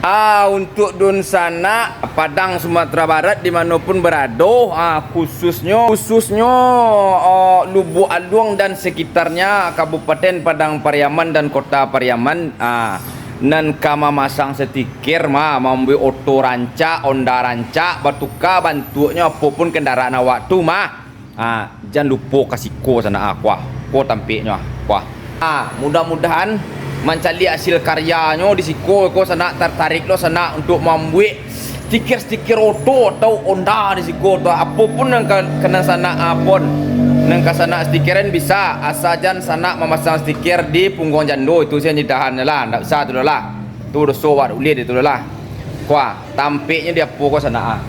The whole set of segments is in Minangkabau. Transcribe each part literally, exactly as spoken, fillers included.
Ah, untuk dunsanak Padang, Sumatera Barat, di mano pun berado, ah, khususnyo, khususnyo, oh, Lubuk Aluang dan sekitarnya, Kabupaten Padang Pariaman dan Kota Pariaman, ah, nan ka mamasang stiker mah, mambuek oto rancak, Honda rancak, batuka bantuaknyo, apo pun kendaraan awak tu mah. Ah, jan lupo ka siko sanak, ah, kuah. Ko tampeknyo, ah, kuah. Ah, mudah-mudahan mancaliak hasil karyanyo di siko ko sanak, tartarik lo sanak untuk mambuek stiker-stiker oto atau Honda di siko tu. Apo pun nan ka, ka nan sanak, ah, pon, nan ka sanak stikeran bisa, asa jan sanak mamasang stiker di pungguang jando, itu se nan ditahan lah, ndak usah tu lah. Tu doso wak ulih itu lah. Kuah, tampeknyo di apo ko sanak, ah?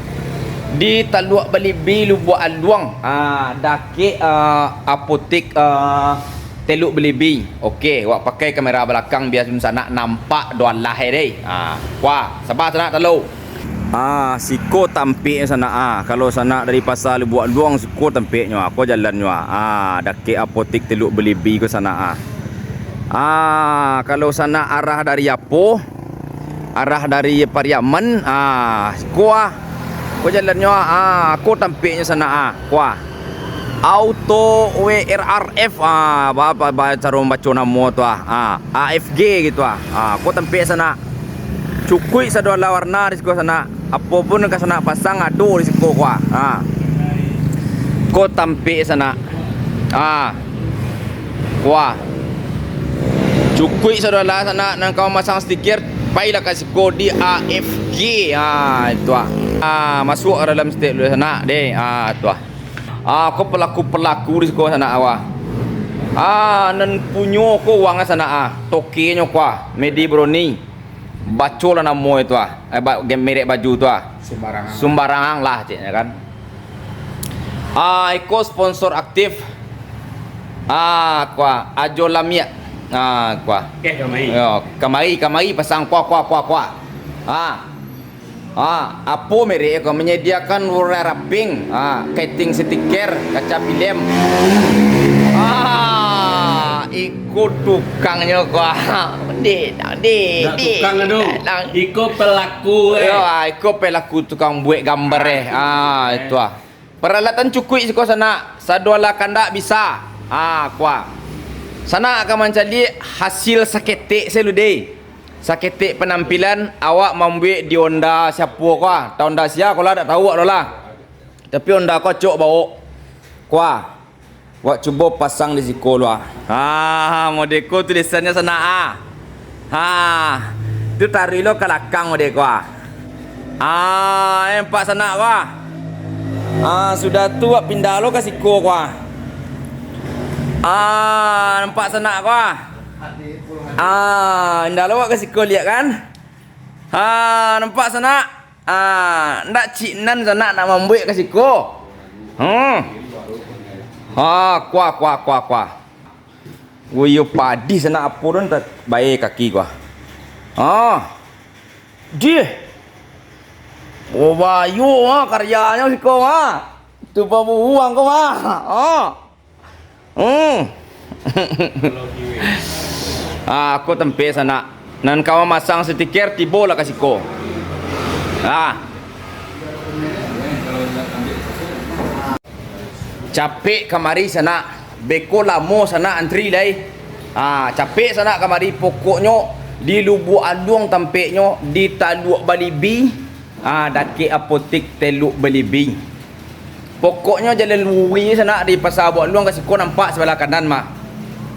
Di Taluak Balibi, Lubuk Aluang. Ah, dakek, ah, apotek, ah, Teluk Balibi. Oke, wak pakai kamera balakang bia dunsanak nampak doalah e deh. Ah, kuah, saba sanak talo. Ah, siko tampeknyo sanak, ah. Kalau sanak dari Pasa Lubuk Aluang, siko tampeknyo, ah. Ko jalannyo, ah. Ah, dakek apotek Teluk Balibi ko sanak, ah. Ah, kalau sanak arah dari apo? Arah dari Pariaman, ah, kuah. Ko jalannyo, ah, ko tampeknyo sanak, ah, kuah. Auto W R R F, ah, ba, ba, ba, caro mambaco namo tu, ah, ah, A F G gitu, ah. Ah, ko tampek sanak. Cukuik sadoalah warna di siko sanak. Apo pun nan ka sanak pasang ado di siko kuah. Ah. Ko tampek sanak. Ah. Kuah. Cukuik sadoalah sanak nan ka mamasang stiker, pailah ka siko di A F G. Ah, itu ah. Ah, masuak ka dalam stek dulu sanak deh. Ah, itu ah. Ah, ko pelaku-pelaku di siko sanak awak. Ah, nan punyo ko uang sanak ah. Tokenyo kuah, Medi Broni. Bacolah namo itu ah. Eh, ba-, merek baju tu ah. Sumbarangan. Sumbarangan lah ceknya kan. Ah, iko sponsor aktif. Ah, kuah, Ajo Lamiak. Ah, kuah. Eh, kamari. Yo, kamari, kamari pasang kuah, kuah, kuah, kuah. Ah. Ah, apo merek ko menyediakan wrapping, ah, keting stiker, kaca film. Ah, iko tukangnyo ko. Dek, dek, Ndak dek. Tukang ado. Nang. Iko pelaku, eh. Yo, ah, iko pelaku tukang buek gambar, eh. Ah, itu ah. Peralatan cukuik siko sanak. Sadoalah kandak bisa. Ah, kuah. Sanak ka mancaliak hasil saketek se lu deh. Saketek penampilan awak mambuek di Honda siapo ko ah. Tau Honda sia ko lah, dak tau awak tu lah. Tapi Honda ko acok bawok. Kuah. Wak cubo pasang di siko lu ah. Ha, mode ko tulisannyo sanak ah. Ha. Tu taruih lo ka lakang mode ko ah. Ah, nampak sanak ko ah. Ah, sudah tu wak pindah lo ka siko ko ah. Ah, nampak sanak ko ah. Ah, indak lo wak ka siko liak kan? Ha, nampak sanak? Ah, ndak cik nan sanak nak mambuek ka siko. Hmm. Ha, kuah, kuah, kuah, kuah. Woi, yo padih sanak apo don ta-, bae kaki kuah. Ha. Dih. Oh, bayo ha karyanyo siko ha. Tu pabuang ko ha. Ha. Hmm. Ah, ko tampek sanak. Nan ka mamasang stiker tibolah ka siko. Ah. Capek kamari sanak. Beko lamo sanak antri lai. Ah, capek sanak kamari. Pokoknyo di Lubuk Aluang tampeknyo, di Taluak Balibi. Ah, dakek apotek Teluk Balibi. Pokoknyo jalan luruih sanak dari Pasa Lubuk Aluang ka siko nampak sabalah kanan mah.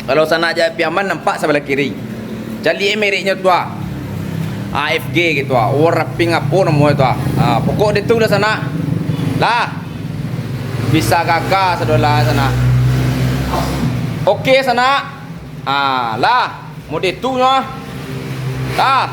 Kalau sanak jak Piaman nampak sabalah kiri. Caliak mereknyo tu ah. A F G gitu ah. Wrapping apo namo tu ah. Ah, pokok di tu lah sanak. Lah. Bisa gaga sadolah sanak. Oke sanak. Ah, lah. Mode tu nyo ah. Lah.